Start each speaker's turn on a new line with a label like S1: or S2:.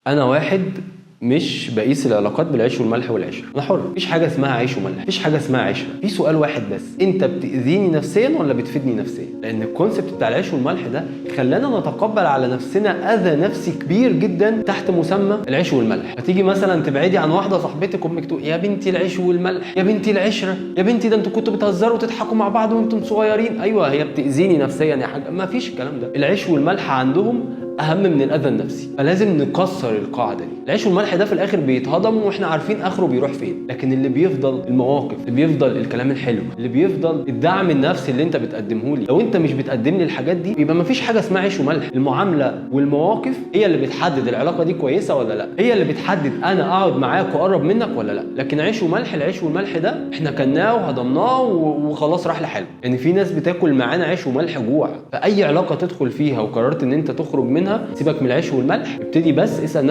S1: انا واحد مش بقيس العلاقات بالعيش والملح والعشره، انا حر. مفيش حاجة اسمها عيش وملح، مفيش حاجة اسمها عشره. في سؤال واحد بس، انت بتاذيني نفسيا ولا بتفيدني نفسيا؟ لان ال concept بتاع العيش والملح ده خلانا نتقبل على نفسنا اذى نفسي كبير جدا تحت مسمى العيش والملح. هتيجي مثلا تبعدي عن واحدة صاحبتك، امك تقول يا بنتي العيش والملح، يا بنتي العشره، يا بنتي ده انتوا كنتوا بتهزروا وتضحكوا مع بعض وانتم صغيرين. ايوه هي بتاذيني نفسيا يا حاج، ما فيش الكلام ده. العيش والملح عندهم اهم من الاذى النفسي، فلازم نكسر القاعدة دي. العيش والملح ده في الاخر بيتهضم واحنا عارفين اخره بيروح فين، لكن اللي بيفضل المواقف، اللي بيفضل الكلام الحلو، اللي بيفضل الدعم النفسي اللي انت بتقدمه لي. لو انت مش بتقدم لي الحاجات دي يبقى مفيش حاجة اسمها عيش وملح. المعاملة والمواقف هي اللي بتحدد العلاقة دي كويسة ولا لا، هي اللي بتحدد انا اقعد معاك واقرب منك ولا لا. لكن عيش وملح، العيش والملح ده احنا كلناه وهضمناه وخلاص راح لحاله. يعني في ناس بتاكل معانا عيش وملح جوع. فاي علاقة تدخل فيها وقررت ان انت تخرج منها، سيبك من العيش والملح، ابتدي بس اسال نفسك